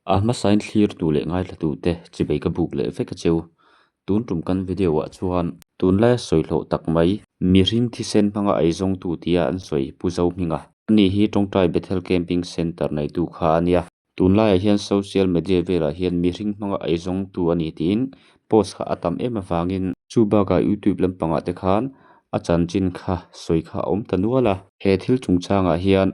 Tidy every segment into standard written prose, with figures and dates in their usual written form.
A hmasain thlirtu leh ngaithlatute chibei ka buk leh vek a cheu. Tun tum kan video ah chuan tunlaia sawi hlawh tak mai mihring thisen hmanga eizawngtu tia an sawi Pu Zohminga. Ani hi Tawngtai Bethel Camping Centre neitu kha a nia. Tunlaiah hian social media velah hian mihring hmanga eizawngtu a ni tiin post kha a tam em avangin chu bakah youtube lampangah te khan a chanchin kha sawi kha a awm ta nual a. He thil chungchangah hian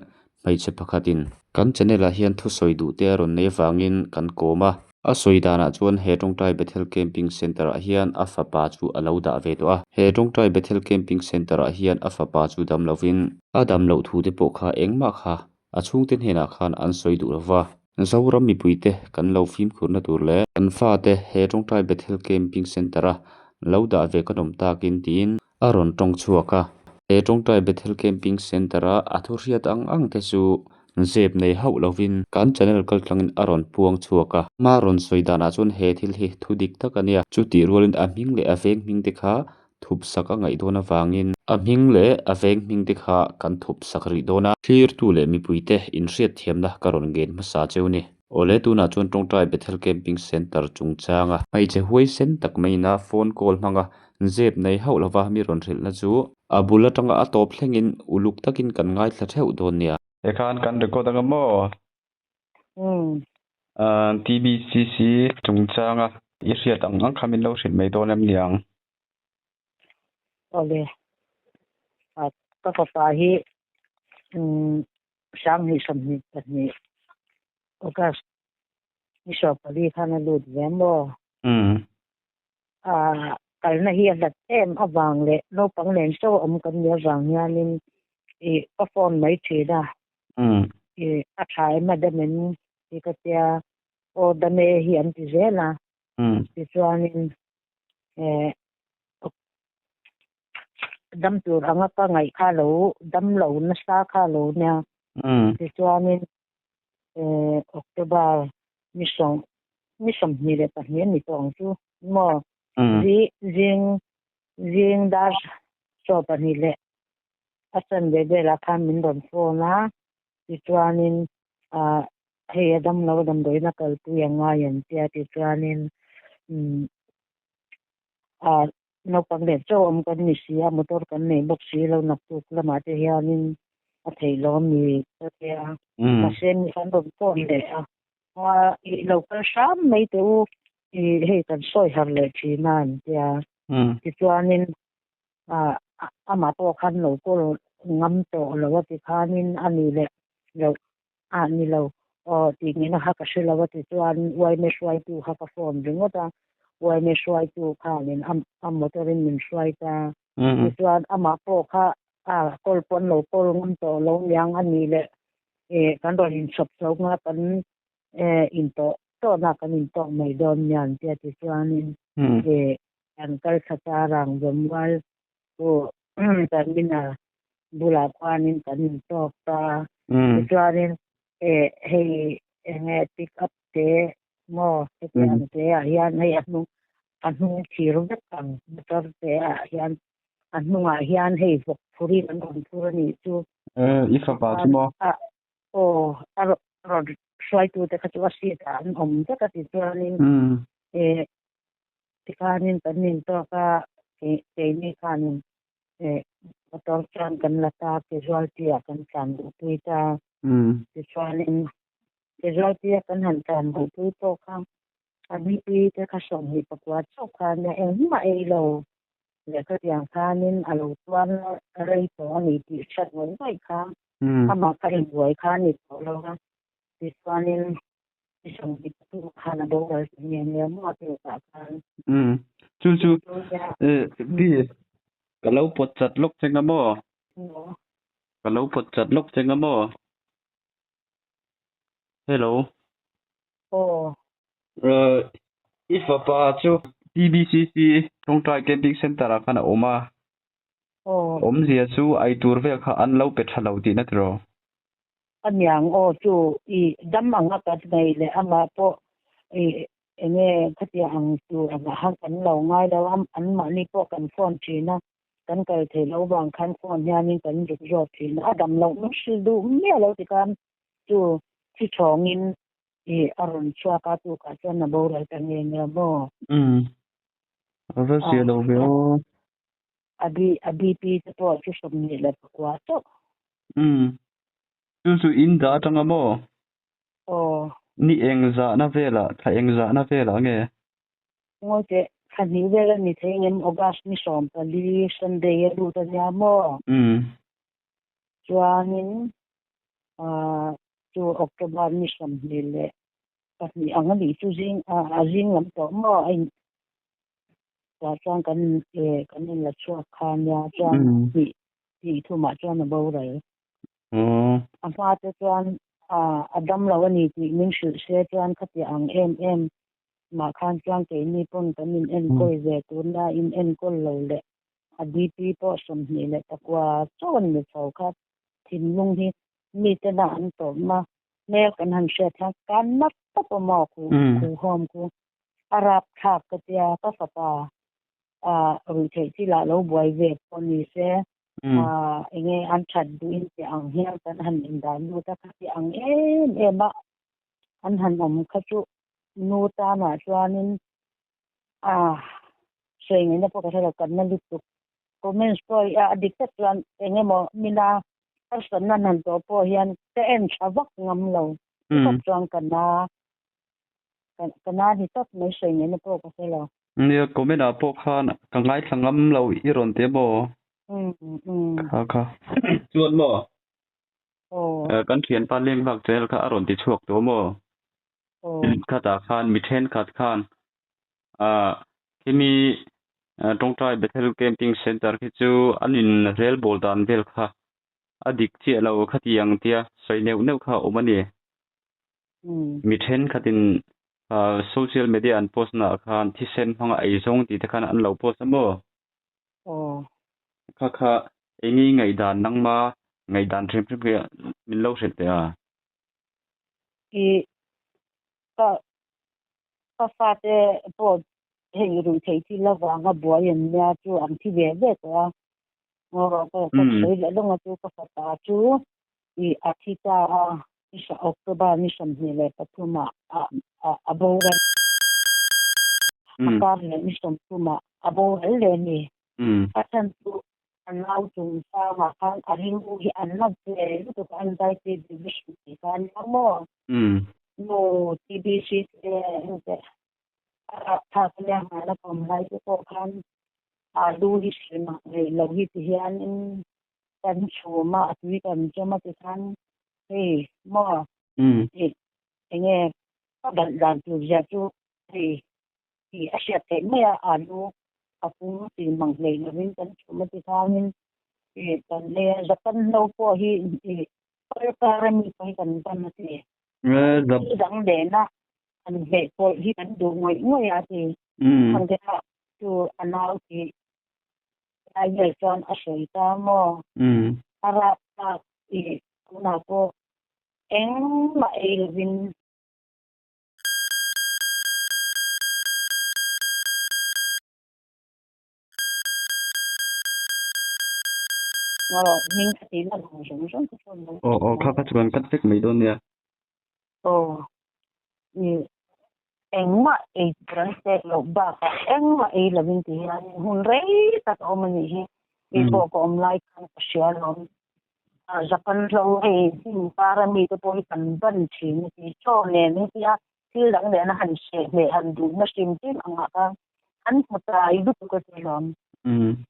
hmeichhe pakhatin kan channel ah hian thusawi duh te a rawn nei avangin kan kawm a. A sawi danah chuan he Tawngtai Bethel Camping Centre ah hian a fapa chu a lo dah ve tawh a. He Tawngtai Bethel Camping Centre ah hian a fapa chu dam lovin a dam loh thu te pawh kha engmah kha A chhungte hnenah khan an sawi duh lo va. Zoram mipuite kan lo fimkhurna tur leh kan fate he Tawngtai Bethel Camping Centre-a lo dah ve kan awm takin tiin a rawn tawng chhuak a. He Tawngtai Bethel Camping Centre-a a thu hriat ang ang te chu zep nei hauh lovin kan channel kaltlangin a rawn puang chhuak a. Ama rawn sawi danah chuan he thil hi thu dik tak a nia. Chutih rualin a hming leh a veng hming te kha thup sak a ngaih dawn avangin a hming leh a veng hming te kha kan thup sak rih dawn a. Thlirtu leh mipuite inhriatthiamna ka rawn ngen hmasa cheu ni. Awle tunah chuan Tawngtai Bethel Camping Centre chungchanga hmeichhe huaisen tak maina phone call hmanga zep nei hauh lova mi rawn hrilhna chu a bul atanga a tawp thlengin uluk takin kan ngaithla theuh dawn nia. Tikhan kan record anga maw? TBCC chungchanga i hriat ang ang kha min lo hrilh mai dawn em niang? Awle, ka fapa hi 2022 August ni 14 khan a lut ve maw? Kalna hi a hlat em avang leh naupang nen chaw awm kan nih avang hianin ka phone mai thin a. A tha em a dam em tih ka tia aw dam e hi an ti zel a. Tichuanin dam tur anga ka ngaih kha lo dam lo nasa kha lo nia. Tichuanin October ni sawm ni 22 a ni tawh ang chu maw zing zing dar 12 leh a chanve velah khan min rawn phone a tichuanin ah hei a damlo a damdawiin a kalpui a ngai an tia tichuanin umm ah naupang leh chaw awm kan ni si a motor kan nei bawk si lo naktuk lamah te hianin a theih lo a mi ka tia mahse mi kan rawn phone leh a i lo kal hram mai teh u i hei kan sawi harh leh thin a an tia tichuanin ah amah pawh khan lo kawl ngam tawh lo a ti khanin a ni leh lo ah ni lo aw tih ngei na kha ka hre lo a ti chuan uaime hruaitu kha ka phone ringawt a uaime hruaitu khanin a a motor in min hruai ta tichuan amah pawh kha a kawl pawn lo kawl ngam tawh lo niang a ni leh eh kan rawn inchhawp chho nga kan eh intawh tawhna kan intawk mai dawn nia an tia tichuanin eh Kan kal thla ta rang Zawmrual chu terminal bulah khuanin kan intawk ta. Tichuanin eh hei enge pick up te maw heti ang te ah hian hei a hnung a hnung thir vek ang motor te ah hian a hnungah hian hei vawk phurin an rawn phur a nih chu. I fapa chu maw? Aw a rawn hruaitute kha chu a seat ah an awm vek a tichuanin eh Tikhanin kan intawk a, keini khanin motor chuan kan la ta, casualty ah kan tlan duhpui ta. Tichuanin casualty a kan han tlan duhpui pawh kha a BP te kha 24 chauh kha nia engmah ei lo leh khatiang khanin a lo tuar rei tawh a ni tih hriat ngawih ngawih kha amah kha inbuai kha a ni tawh lo a. Tichuanin I sawmhnih pathum khan a boral ta nge nge maw a pekah khan. Umm chu chu Bi ka lo pawt chat lawk che nga maw? Ka lo pawt chat lawk che nga maw? Hello. Aw. I fapa chu TBCC Tawngtai Camping Centre ah khan a awm a. Aw. Awmzia chu eitur vel kha an lo pe tha lo tihna tiraw? A niang aw chu i dam ang a kat mai leh amah pawh i enge khatia ang tur angah khan kan lo ngai lo a, an mahni pawh kan phone thin a, kan kal thei lo vang khan phone hianin kan ruk zawk thin a, a dam loh min hrilh duh miah lo tikhan chu thi thawngin I a rawn chhuak a tukah chuan a boral ta nge nge maw? Umm. A va zia lo ve aw. A B a BP te pawh chu 24 chauh. Umm. Chu chu in dah atanga maw? Aw. Ni eng zahna velah, thla eng zahna velah nge? Ngawi teh, thla hnih vel a ni thei ngem August ni 14 Sunday a lut a nia maw? Umm. Chuanin ah chu October ni 22 ang a nih chu zing ah a zing lam tawh maw a in tah chuan kan eh kan in la chhuak kha nia chuan hnih hnih thumah chuan a boral. A hma te chuan ah a dam lo a ni tih min hrilh se chuan khati ang em em mah khan chuan keini pawn kan in enkawl ve tuna in enkawl lo leh a BP pawh 29 chauh a ni chho kha thinlung hi mitena an tawpna hmel kan han hriat hian kan na tawp a maw khu khuhawm khu a rapthlak ka tia ka fapa ah ruihtheih thil ah lo buai ve pawh ni se ah enge an that duhin tih ang hian kan han indah lut a kha tih ang em em a an han awm kha chu nu tanah chuanin ah sawi ngaihna pawh ka hre lo kan na lutuk comments pawh hi a dik tak chuan eng emaw mina harsatna an han tawh pawh hian ka en tha vak ngam lo tak chuan ka na ka na ni tawp mai sawi ngaihna pawh ka hre lo. Nia comment ah pawh khan ka ngaithla ngam lo i rawn ti maw? Kha kha. Chuan maw? Kan thianpa leng vak channel kha a rawn ti chhuak tawh maw? Khatah khan mi thenkhat khan ah khimi tawngtai Bethel Camping Centre khi chu an in rel bawl dan vel kha a dik chiah lo khatiang tia sawi neuh neuh kha a awm a ni. Mi thenkhatin ah social media an post naah khan thisen hmanga eizawng tih te khan an lo post a maw? Kha kha eng i ngaihdan nangma ngaihdan hrim hrim hi min lo hrilh teh a? I ka ka fate pawh hei ruih theih thil avanga buai an nia chu an thi ve ve tawh a. Ngaw ka ka sawi leh lawng a chu ka fapa chu i a thi ta a October ni 23 ah a a boral a kar leh ni 30 ah a boral leh a ni. A chhan chu a nau chungchangah khan a rilru hi an la ve lutuk a, anxiety division tih kha a nia maw? Nu TBC te engte a rapthlak a nia hmana ka awm lai te pawh khan alu hi hrilh mak rei lo hi ti hianin kan chhum a, a tui kan chawm a ti khan hei maw enge ka balh dan tur zia chu hei tih a hriat theih mai a, alu a pum tih mang hlei lovin kan chhum a ti khanin ih kan ei a, Japan hlo pawh hi ih parkar a mi pawh hi kan ban a ti. Thil dang lehna an hmeh pawlh hi kan duh ngawih ngawih a ti. Khang te kha chu a nau tih lai vel chuan a sawi ta maw? A rapthlak ih tunah pawh engmah ei lovin Hming ka tih lan ang zawng zawng ka chuan lo. Aw aw kha kha chu kan cut vek mai dawn nia. Aw i engmah ei tur an pek loh bakah engmah ei lovin ti hian hun rei tak a awm a nih hi. Kei pawh ka awm lai khan ka hria alawm. Japan hlo hei hnim kara mite pawh hi kan ban thin a ti. Chaw nen hetia thil dang nena han hreh hleh han duhna hrim hrim angah khan an hmu tai lutuk a ti alawm.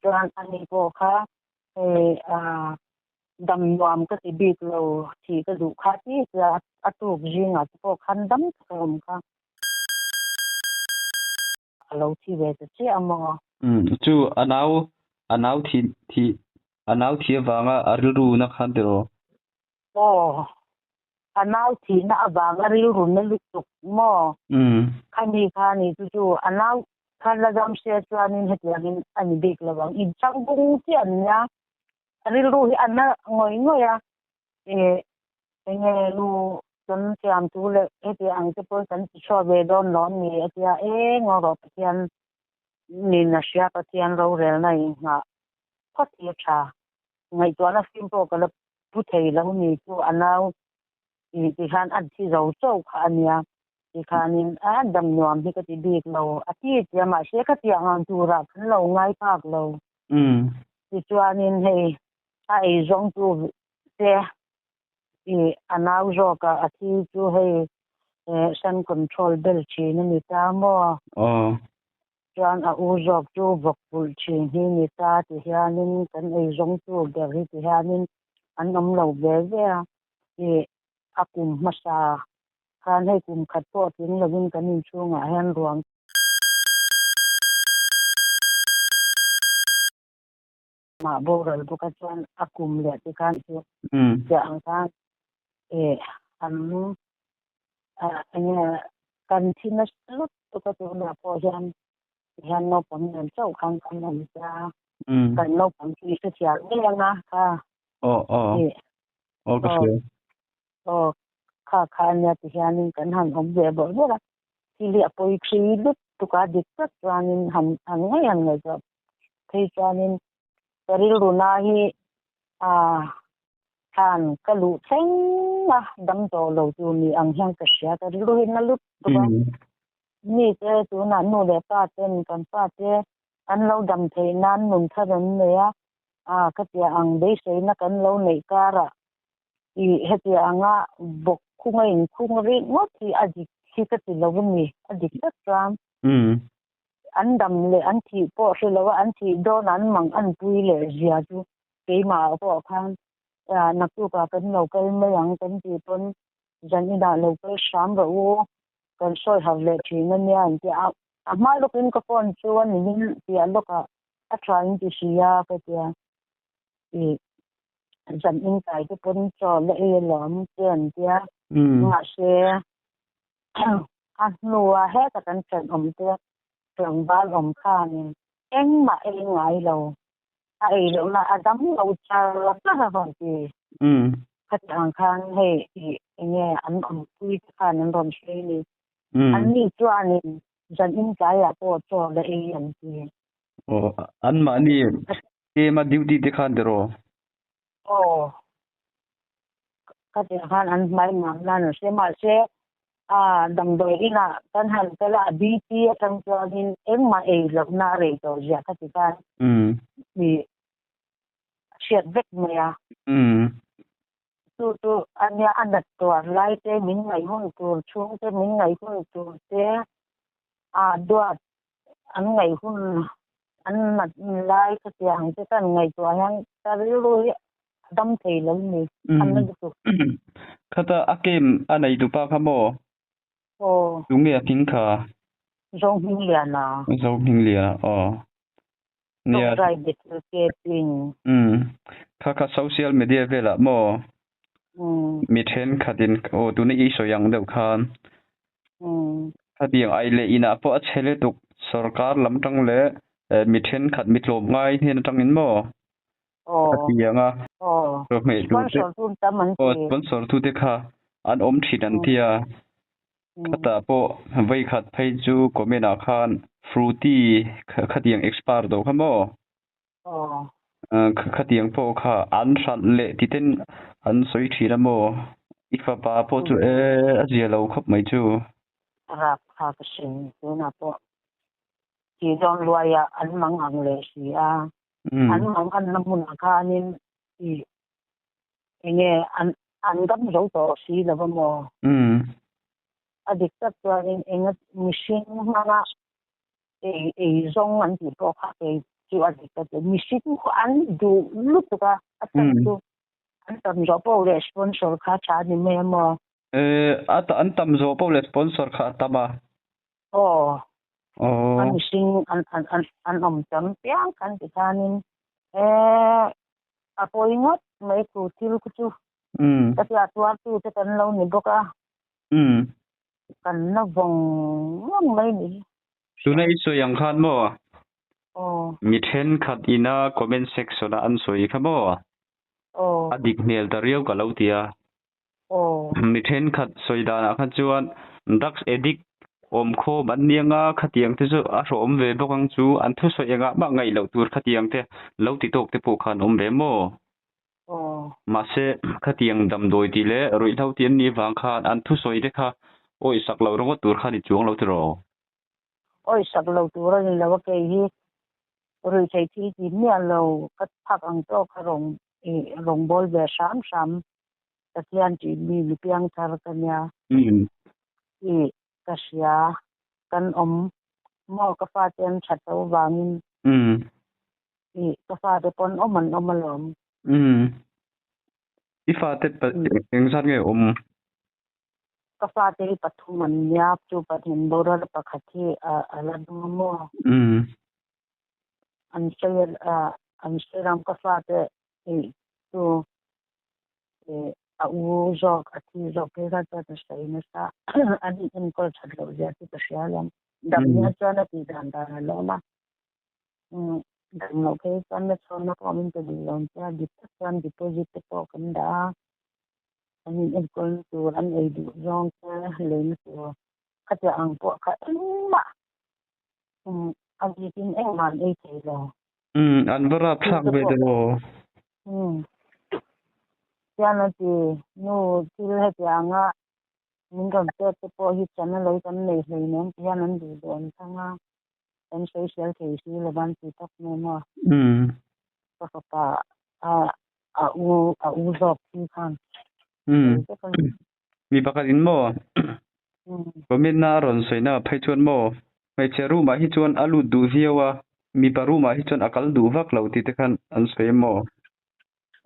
Chuan ani pawh kha hei dam nuam ka ti bik lo thih ka duh kha ti tia a tuk zingah te pawh khan dam tak a awm kha. A lo thi ve ta chiah a maw? Umm chu a nau a nau thi thi a nau thi avanga a rilru na khan tiraw? Aw a nau thihna avanga rilru na lutuk maw? Umm. Khami kha ni chu chu a nau khan la dam se chuanin hetiangin a ni bik lo ang. Inchang bung chiah an nia a rilru hi a na ngawih ngawih a eh enge nu kan siam tu leh heti ang te pawh kan ti chhuak ve dawn lo a ni a tia eng erawh Pathian nin a hria Pathian rorelna in nghah phawt hi a tha ngaihtuahna fim pawh ka la pu thei lo ni chu a nau tih hian a thi zo chauh kha a nia. Tikhanin a dam nuam hi ka ti bik lo a ti tia mahse khatiang ang turah kan lo ngai phak lo. Tichuanin hei a eizawngtu te i a nau zawkah a thi chu hei san control bel thin a ni ta maw? Chuan a u zawk chu vawk pulh thin hi ni ta ti hianin kan eizawngtu ber hi ti hianin an awm lo ve ve a. I a kum hmasa khan hei kum khat pawh tling lovin kan inchhungah hian ruang mah boral bawk a chuan a kum leh te khan chu chiah ang khan eh an enge kan thi nasa lutuk a tunah pawh hian tihian naupang nen chauh khan kan awm ta kan naupang chu i hrethiam ngei anga kha eh Aw ka hria. Aw kha kha ania ti hianin kan han awm ve bawrh bawrh a, thil hi a pawi thui lutuk a dik tak chuanin han han ngaih han ngaihtuah phei chuanin ka rilru na hi ah khan ka luh thleng a dam tawh lo tur ni ang hian ka hria ka rilru hi na lutuk a mite tunah nu leh pa ten kan pa te an lo dam theih nan nun thar an nei a A, ka tia ang beiseina kan lo neih karah i hetia anga bawk khunga inkhung rih ngawt hi a dik hi ka ti lo a ni. A dik tak chuan an dam leh an thih pawh hre lo a, an thih dawn an mang an pui leh zia chu keimah pawh khan naktukah kan lo kal mai ang kan tih pawn zan inah lo kal hram rawh u, kan sawi harh leh thin a nia an ti a. A hma lawkin ka phone chu a ni min piah lawkah a tha in ti si a ka tia i zan in kai te pawn chaw la ei alawm te an tia mahse a hnua heta kan thenawm te tlangval awm khanin engmah ei ngai lo a ei lohna a dam lo char char a rawn ti khati ang khan hei i enge an awmpui te khan an rawn hrui ni an ni chuanin Zan in tlaiah pawh chaw la ei an ti. Aw, an mahni ema duty te khan tiraw? Aw, ka tih khan an hmai mam nan a hria mahse a damdawi inah kan han kal a, BP atang chuanin engmah ei lohna a rei tawh ziah ka ti khan i hriat vek mai a. Chu chu a nia a nat tuar lai te min ngaih hun tur chhung te min ngaih hun tur te a duat an ngaih hun an nat lai ka tia ang te kan ngaihtuah hian ka rilru hi a dam thei lo ni a na lutuk. Khata a game a nei tupa kha maw? Aw. Tunge a hming kha? Zohmingliana. Zohmingliana aw. Nia. Tawngtai Bethel Camping. Umm. Kha kha social media velah maw? Umm. Mi thenkhatin aw tuna i sawi ang deuh khan. Umm. Khatiang ai leh inah pawh a chhe lutuk sorkar lam tang leh mi thenkhat mi tlawm ngai hnen atangin maw? Aw. Khatiang a. Aw. Chawhmeh tur te. Sponsor tu tam an ti. Aw sponsor tu te kha an awm thin an tia. Khatah pawh vei khat phei chu comment ah khan Frooti khatiang expert tawh kha maw? Khatiang pawh kha an hralh leh ti ten an sawi thin a maw? I fapa pawh chu e a zia lo khawp mai chu. Rap kha ka hrim tunah pawh thih dawn luaiah an mang ang leh si a, an mang anna hmunah khanin i Enge an an dam zo tawh si lo va maw? A dik tak chuanin enga mihring hmanga ei ei zawng an tih pawh kha kei chu a dik ka ti. Mihring khaw an duh lutuk a, a chhan chu an tam zawh pawh leh sponsor kha tha a ni mai a maw? A an tam zawh pawh leh sponsor kha a tam a. Aw. A mihring an an an an awm tam piang khan ti khanin e a pawi ngawt mai thu thil khu chu ka tia tuartu te kan lo ni bawk a kan la vawng vawng mai ni. Tuna i sawi ang khan maw? Aw. Mi thenkhat ina comment section a an sawi kha maw? Aw. A dik hmel ta riau ka lo ti a. Aw. Mi thenkhat sawi danah kha chuan drugs addict awm khawm an ni anga khatiang te chu a hrawhawm ve bawk ang chu an thusawi engah mah ngaih loh tur khatiang te lo ti tawk te pawh khan awm ve maw? Aw. Mahse khatiang damdawi tih leh ruihhlo tih an nih vang khan an thusawi te kha. Awih sak loh ringawt tur kha ni chuang lo tiraw? Awih sak lo tur a ni lo a, kei hi ruihtheih thil ti miah lo ka phak ang tawk kha rawng ih rawngbâwl ve hram hram Pathian tih mi mi piangthar ka nia ih ka hria kan awm maw ka fate an that loh vangin ih ka fate pawn awm an awm alawm. I fate engzat nge awm? Ka fate hi pathum an nia, chu pahnih boral pakhat hi a la dum a maw? An sawi a, an sawi ram ka fate hi chu a u zawk, a thi zawk phei kha chuan a sawi nasa. An enkawl that loh zia chu ka hria alawm. Dam nia chuan a tih dan dan a lawm a. Dam loh phei chuan na chhawnna pawh min pe duh lo ang che a, dik tak chuan deposit te pawh kan dah a. An in enkawlna tur, an ei duh zawng te leina tur khatiang ang pawh kha engmah a bikin engmah an ei thei lo. Umm an va rap thlak ve deuh aw. Umm tian a ti nu thil hetianga min rawn pek te pawh hi chana lei kan nei hleinem ti hian an duh duh an thlang a, kan sawisel thei si lo van ti tak mai maw. Umm. Ka fapa a a u a u zawk thi khan. Umm. Mi pakhat in maw? Comment na a rawn sawi na phei chuan maw? Hmeichhe room ah hi chuan a lut duh viau a, mipa room ah hi chuan a kal duh vak lo tih te khan an sawi em maw?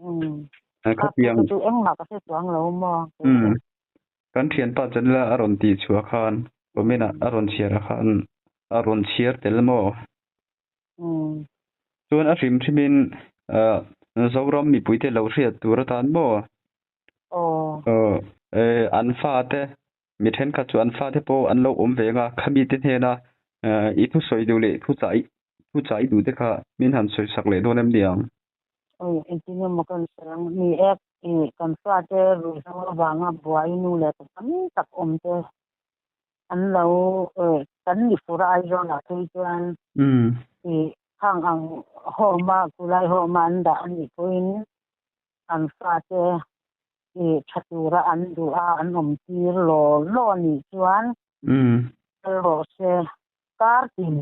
Umm. Khatiang. Chu engmah ka hre chuang lo maw? Umm. Kan thianpa channel a rawn tih chhuah khan comment ah a rawn chhiar ah khan a rawn chhiar tel maw? Chuan a hrim hrimin Zoram mipuite lo hriat tur atan maw? An fate, mi thenkhat chu an fate pawh an lo awm ve ang a, khami te hnena i thusawi duh leh thu chai duh te kha min han sawi sak leh dawn em ni ang? Awi, engtin emaw kan sawi ang? Ni e, kan fate ruihhlo avanga buai nu leh pa tam tak awm te an lo kan ni fur a Aizawl ah phei chuan i khang ang home a kulai home a an dah a nih pawhin an fate i tha tura an duh a an awm tir law law a nih chuan kal rawh se kar tin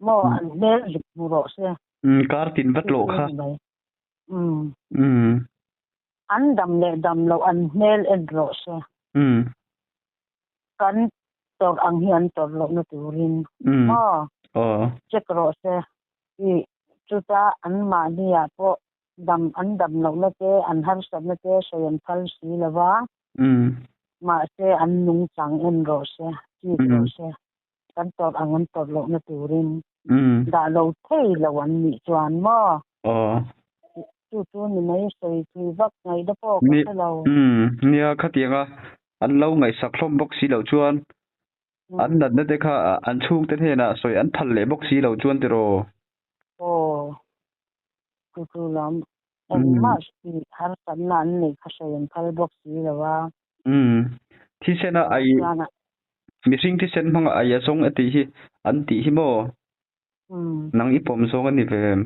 maw an hmel zuk hmu rawh se kar tin vat loh kha an dam leh dam loh an hmel en rawh se. Kan tawrh ang hi an tawrh lohna turin maw check rawh se tih chuta anmahniah pawh dam an dam lohna te an harsatna te sawi an phal si lo va, mahse an nungchang en rawh se, chik rawh se, kan tawrh ang an tawrh lohna turin dah lo thei lo an nih chuan maw chu chu ni mai sawi thui vak ngaihna pawh ka hre lo. Nia khatianga an lo ngaihsak hlawm bawk si loh chuan an natna te kha an chhungte hnenah sawi an phal leh bawk si loh chuan tiraw? Aw, chu chu lam engmah harsatna an neih kha sawi an phal bawk si lo a. Thisena ai mihring thisen hmanga ai a zawng e tih hi an tih hi maw? Nang i pawm zawng a ni ve em?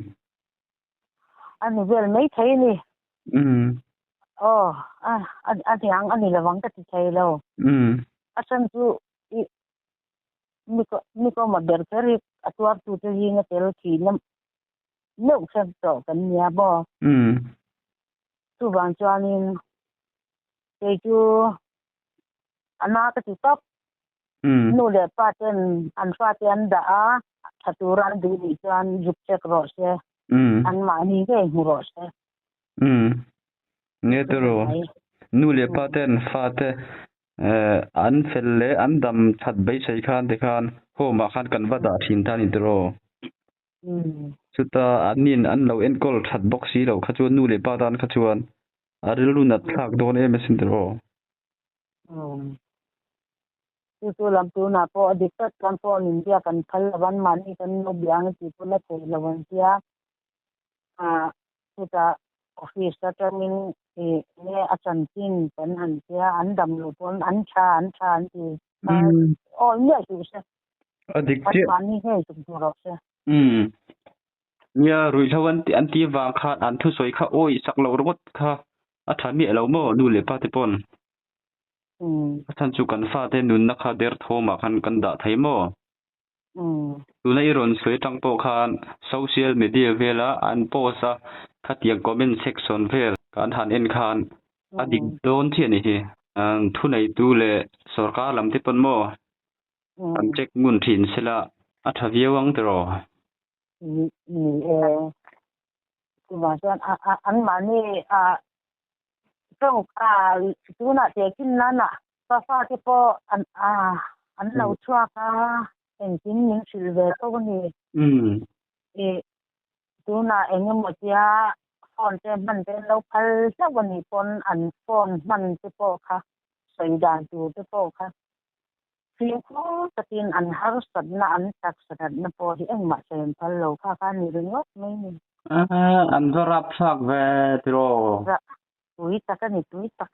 A ni vel mai thei a ni. Aw, a a niang a ni lovang ka ti thei lo. A chhan chu i mi kawma ber kher hi a tuartute zinga tel thihna meuh hrep tawh kan nia maw? Chuvang chuanin kei chu a na ka ti tawp. Nu leh pa ten an fate an dah a, tha tura an duh nih chuan zuk check rawh se, anmahni ngei hmu rawh se. Nge turu, nu leh pa ten fate an fel leh an dam that beisei khan tikhan home ah khan kan va dah thin ta a ni tiraw? Chuta annin an lo enkawl that bawk si lo kha chuan nu leh pa tan kha chuan a rilru nat thlak dawn em asin tiraw? Chu chu lam tunah pawh a dik tak chuan phone in biak an phal lo an mahni kan lo bia ang tih pawn a theih lo an tia. Chutah office atangin ih nge a chanchin kan han tia an dam loh pawn an tha an tha an ti awi miah suh se. A dik chiah. An mahni ngei tum tur rawh se. Nia ruihhlo an an tih vang khan an thusawi kha awi sak loh ringawt kha a tha miah lo maw nu leh pa te pawn. A chhan chu kan fate nunna kha derthawmah khan kan dah thei maw? Tuna i rawn sawi atang pawh khan social media vela an post a, khatiang comment section vel kan han en khan a dik dawn chiah a ni hi. Thuneitu leh sorkar lam te pawn maw an check ngun thin sela a tha viau ang tiraw? Ni e. Chuvang chuan anmahni tawngka tunah tehkhin nana ka fate pawh an an lo chhuak a, engtin min hrilh ve tawk a ni. Ih tunah eng emaw tia phone te hman te an lo phal hlauh a nih pawn an phone hman te pawh kha sawi dan tur te pawh kha fimkhur takin an harsatna an taksa natna pawh hi engmah sawi an phal lo kha kha a ni ringawt mai ni. An va rapthlak ve tiraw? Tui tak a ni, tui tak.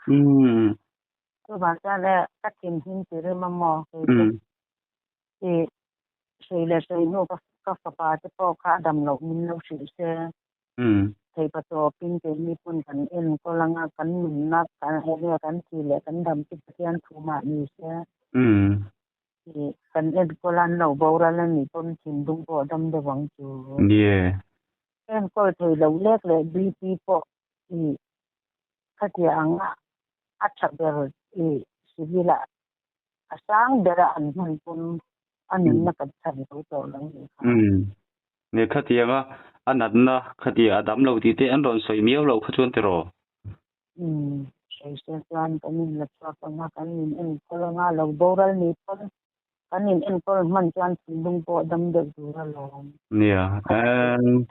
Chuvang chuan e, ka thin him ti rem a maw? Kei chu i hrui leh hrui hnu ka fapa te pawh kha a dam loh min lo hrilh se. Theipa tawpin keini pawn kan enkawl anga kan nunna kan enge kan thih leh kan dam chu Pathian thu mah ni se. I kan enkawl a an lo boral a nih pawn thinlung pawh a dam deuh ang chu. Enkawl thei loh lek leh BP pawh i khatia anga a tha ber i civil ah a sang bera an hman pawn a nunna kan chhan zo tawh lo nih kha. Umm. Nge khatianga a natna khatia a dam lo tih te an rawn sawi miau lo kha chuan tiraw? Umm. Sawi chuan kan in la chhuak anga kan in enkawl anga lo boral ni pawn kan in enkawl hman chuan thinlung pawh dam deuh tur alawm. Nia. Emm.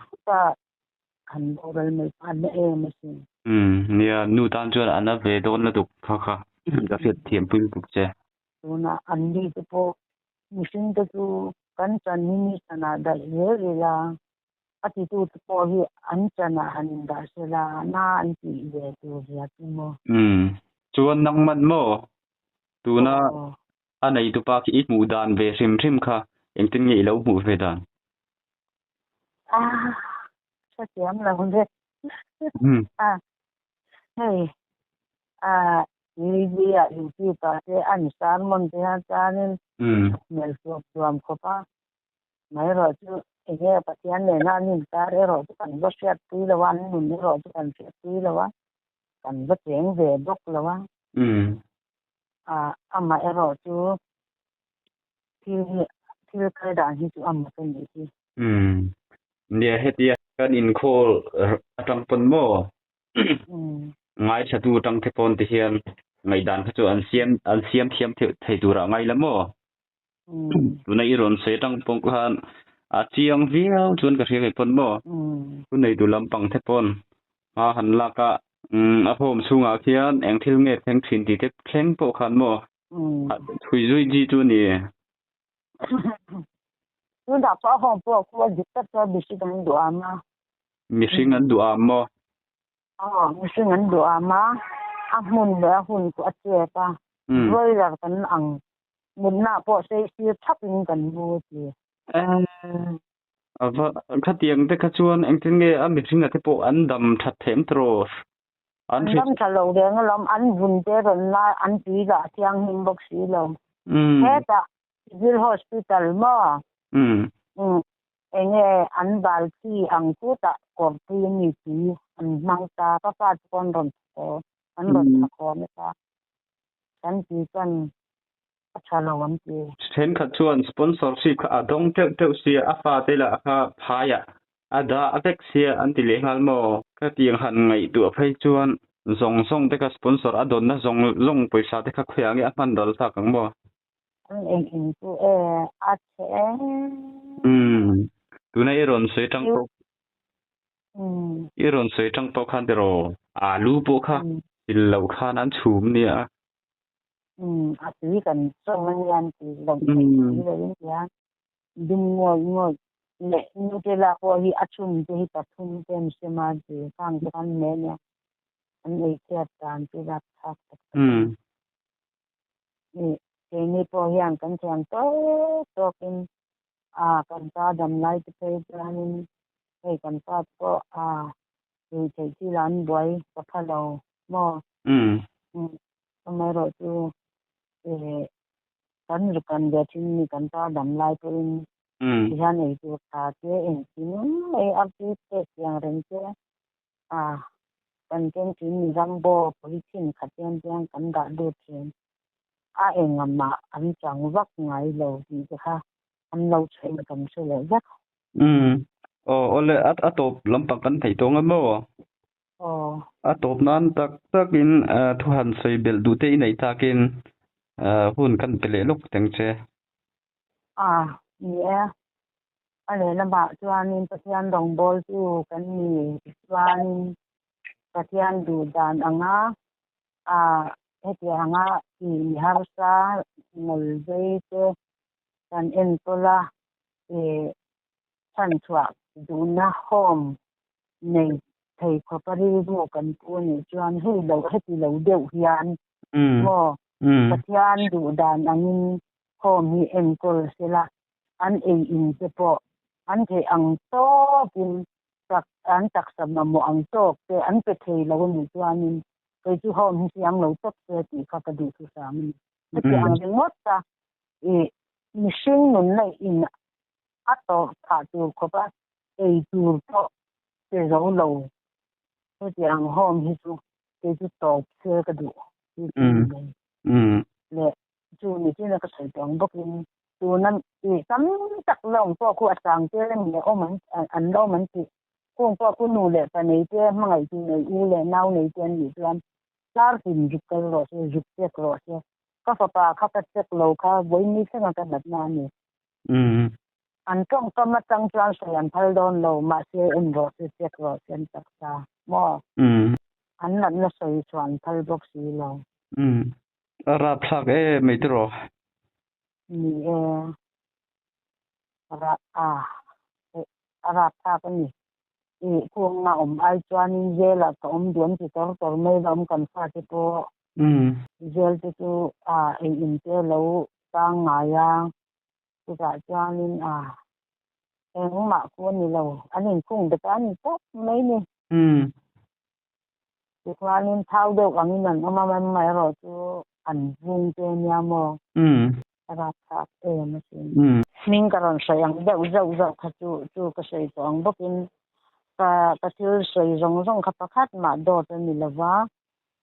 Kan boral mai kha a na em asin. Umm nia nu tan chuan a na ve dawn lutuk kha kha ka hriat thiam pui lutuk che. Tunah an ni te pawh mihring te chu kan chan hi ni chanah daih zel ila a titu te pawh hi an chanah han indah sela na an tih ve tur zia chu maw. Umm chuan nangman maw tuna a neitupa khi i hmuh dan ve hrim hrim kha engtin nge i lo hmuh ve dan? Ah, hrethiam lo le. Ah, hei, ah, TV ah YouTube ah te an sermon te hian chuanin hmel hluam hluam khawp a. Mai erawh chu enge Pathian nena an inkar erawh chu kan va hriatpui lo a, an nun erawh chu kan hriatpui lo a, kan va cheng ve bawk lo a. Ah, amah erawh chu Thil hi thil kal dan hi chu a mak a nih hi. Umm nia hetia kan inkhawl atang pawn maw ngaithla tu atang te pawn te hian ngaihdan kha chu an siam an siam thiam thei tur ah ngai la maw tuna i rawn sawi atang pawh khan a chiang viau chuan ka hria kei pawn maw thu neitu lampang te pawn hma han lak a a home chhungah khian eng thil nge thleng thin tih te thleng pawh khan maw Thui zui ji chu ni. Tunah pawh a hawng pawh khu a dik tak chuan mihring an duh am a. Mihring an duh am maw? Aw, mihring an duh am a, a hmun leh a hun chu a chep a. Broiler kan ang mutna pawh sei sir thap in kan mu a ti. A va khatiang te kha chuan engtin nge a mihring a te pawh an dam that theih em tiraw? An dam tha lo reng alawm, an vun te rawn la, an tui lah thianghlim bawk si lo. Hetah Civil Hospital maw? Enge an bal chi ang chutah kawrpui a mi tui an hmang ta, ka fa te pawh an rawn thaw, an rawn tha khawm e ta. Kan tui chuan a tha lo an ti. Thenkhat chuan sponsorship kha a dawng teuh teuh sia, a fate lah kha phaiah A dah a vek sia an ti leh nghal maw? Ka tiang han ngaihtuah phei chuan zawng zawng te kha sponsor a dawnna zawng zawng pawisa te kha khawiah nge a hman ral tak ang maw? An eng eng chu e a chhe em? Umm tuna i rawn sawi tang pawh i rawn sawi tang pawh khan tiraw alu pawh kha sil loh khan an chhum nia. Umm a tui kan chawm a nia an ti lo thei si lo in tia. Dum ngawih ngawih leh Nutella pawh hi a chhum te hi pathum te an sem a ti khang te khan hmel nia an ei chhiat dan chu rapthlak tak tak a ni. Ih keini pawh hian kan thiam tawk tawk in a kan pa dam lai te phei chuanin hei kan pa te pawh a rui theih thil ah an buai ka pha lo maw amaherawhchu. Kan rukan ve thin mi kan pa dam lai pawhin tihian ei tur tha te engkim mai a tui pek tiang reng te a kan ken thin mi rambo polythene khat hian chuan kan dah lut thin a engamah an chang vak ngai lo tih te kha an lo chhuah kan hre leh vek. Umm aw awle a tawp lampang kan theih tawh ang maw? Aw. A tawp nan tak takin thu han sawi belh duh te i neih takin hun kan pe leh lawk teng che. A, ni e. A lehlamah chuanin Pathian rawngbawltu kan ni chuanin Pathian duh dan anga a hetianga i mi harsa ngawlvei te kan enkawl a, i chhanchhuah duhna home nei thei khawpa rilru kan pu a nih chuan hei lo heti lo deuh hian maw Pathian duh dan angin home hi enkawl sela an ei in te pawh an theih ang tawkin tak an taksa mamawh ang tawk te an pe thei lo a nih chuanin kei chu home hi siam lo tawp se tih kha ka duh thusam a ni. Heti ang ringawt a i mihring nunna in a tawrh phah tur khawpa ei tur pawh pe zo lo hetiang home hi chu kei chu tawp se ka duh ti chu ni mai. Leh chu ni chin a ka sawi tawh ang bawkin tuna tih tam tak lawng pawh khu a chang tel a ni a awm an an la awm an tih khung pawh khu nu leh pa nei te hmangaih tu nei u leh nau nei te an nih chuan tar tin zuk kal rawh se zuk check rawh se ka fapa kha ka check lo kha vawiin ni thleng a ka natna a ni. An tawngkam atang chuan sawi an phal dawn lo, mahse en rawh se, check rawh se an taksa maw? An natna sawi chhuah an phal bawk si lo. A rapthlak e mai tiraw? Ni e, a a rapthlak a ni. I khuang a awm ai chuanin jail ah ka awm duh an ti tawr tawr mai lo awm kan fate pawh. Jail te chu a ei in te lo pangngai a. Chutah chuanin a engmah khu a ni lo, an inkhung bet a ni tawp mai ni. Tichuanin thau deuh angin an awm a, amaherawh chu an vung te nia maw? A rapthlak em asin. Hming ka rawn sawi ang deuh zauh zauh kha chu chu ka sawi tawh ang bawkin ka ka thil sawi zawng zawng kha pakhat mah dawt a ni lo va,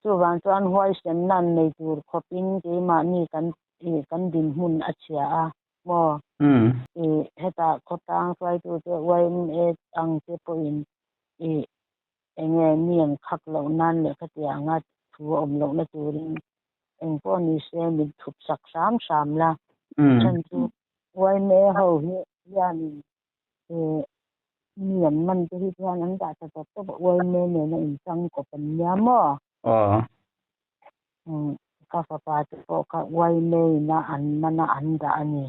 chuvang chuan huaisenna an nei tur khawpin keimahni kan ih kan dinhmun a chhia a maw? Ih hetah khawtlang hruaitute YMA ang te pawhin ih enge mi an khak loh nan leh khatianga thu a awm lohna turin eng pawh ni se min thup sak hram hram la. Chhan chu YMA ho hi hianin ih mi an man te hi chuan an dah tha tawp tawp a YMA nena inchang kawp an nia maw? Ka fapa te pawh kha YMA-in a an man a an dah a ni.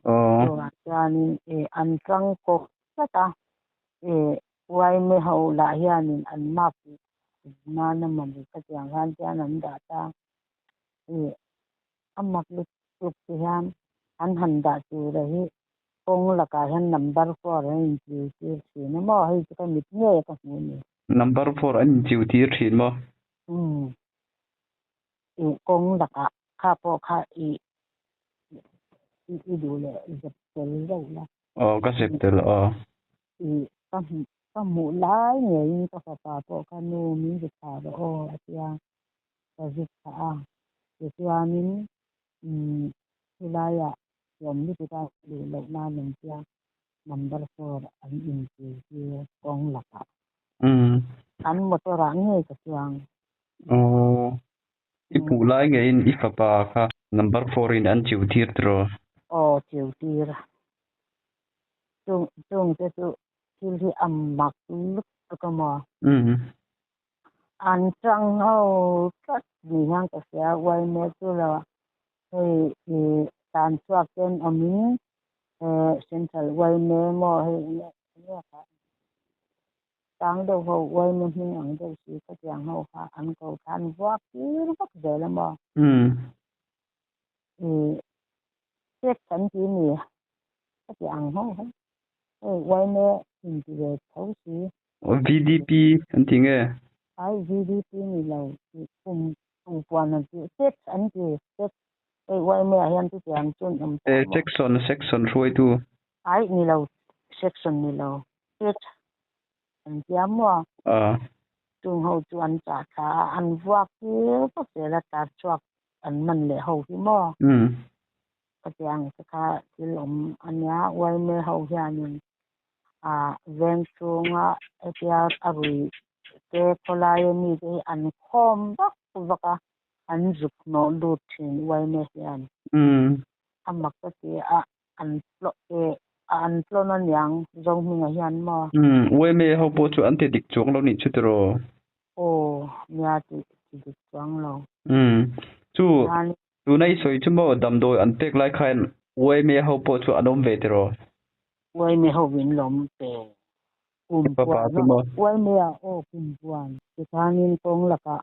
Chuvang chuanin ih an tang kawp tlat a, ih YMA ho lah hianin an mark nan a mawni khatiang khan chuan an dah ta. Ih a mak lutuk te hian an han dah tura hi kawng lakah hian number four an inchiu tir thin a maw? Hei chu ka mit ngei a ka hmu a ni. Number four an inchiu tir thin maw? Umm i kawng lakah kha pawh kha i i duh leh zep tel deuh la. Aw ka zep tel aw. I ka hmuh ka hmuh lai ngeiin ka fapa pawh kha nu min zut thlah rawh aw a tia ka zut thlah a tichuanin umm chulaiah tlawm lutuk a duh loh nan an tia number four an inchei tir kawng lakah. An motor ah ngei ka chuang. Aw, i hmuh lai ngeiin i fapa kha number four in an chiu tir tiraw? Aw, chiu tir. Chung chung te chu thil hi a mak lutuk a maw? An chang ho tlat ni hian ka hria, uaime chu lo hei i tan chhuak ten awmin Central uaime maw hei enge enge kha tang deuh ho uaime hming ang deuh si khatiang ho kha an ko kha an vuak tir vak zel a maw? I check kan ti ni khatiang ho ho hei uaime inti ve tho si. VDP an ti nge? Ai VDP ni lo kum kum puan an ti check an ti check. Hei YMA ah hian chutiang chu an awm tawh maw? Section, section hruaitu. Aih ni lo, section ni lo. Head an tia maw? Ah. Chung ho chu an chah thla a, an vuak tir vak zel a, tar chhuak an man leh ho hi maw? Umm. Khatiang te kha thil awm a nia, YMA ho hianin ah veng chhunga hetia a rui te khawlaia mite hi an khawm vak vak a, an zuk hnawh lut thin YMA hian. A mak ka ti a, an tlawh eh a an tlawn aniang Zohminga hian maw? YMA ho pawh chu an ti dik chuang lo nih chu tiraw? Aw, nia ti ti dik chuang lo. Chu tuna i sawi chu maw damdawi an pek lai khan YMA ho pawh chu an awm ve tiraw? YMA ho in lawm pe. Kum Papa chu maw? YMA ah aw kum puan. Tikhanin kawng lakah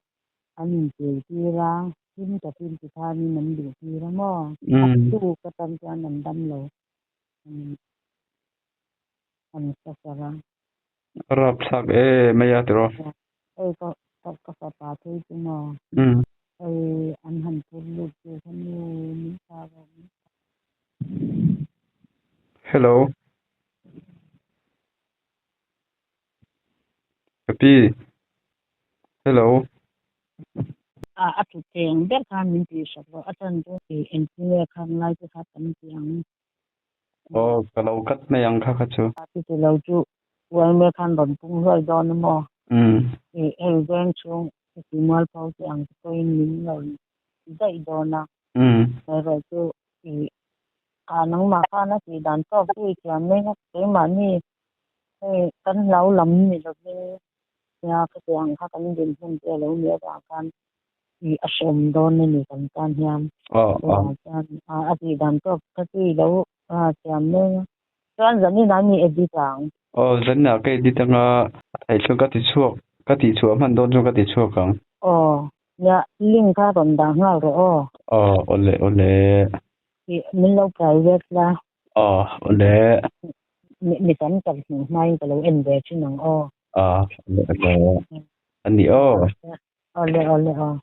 an inchei tir a, hlim takin tikhanin an luh tir a maw? A tuk atang chuan an dam lo. An suffer a. A rapthlak e mai a tiraw? Hei ka ka fapa phei chu maw? Hei an han phur lut tur kha nu min thlah rawh min thlah. Hello. Ka pi. Hello. A a thu cheng ber khan min tih sak rawh a chan chu engtin nge khang lai te kha kan ti ang. Aw ka lo cut mai ang kha kha chu. A ti ti lo chu uaime khan rawn pung hluai dawn a maw? Umm. Ih hei veng chhung heti mualpho te ang te pawhin min rawn ti daih dawn a. Umm. Erawh chu ih a nangmah khan a tih dan tawk chu i thiam mai a keimahni hei kan hlau lam ni lovin nia khatiang kha kan dinhmun te a lo nih avang khan ih a hreawm dawn a ni kan tan hian. Aw aw. Chuan a tih dan tawk kha chu i lo thiam mai a. Chuan zanin ah mi edit ang. Aw zanin ah ka edit anga a theih chu ka ti chhuak ka tih chhuah hman dawn chu ka ti chhuak ang. Aw nia link kha rawn dah nghal rawh aw. Aw awle awle. Ih min lo private la. Aw awle. Mi tam tak hmuh hmain ka lo en ve thin ang aw. Aw awle awle. Ani aw. Awle awle aw.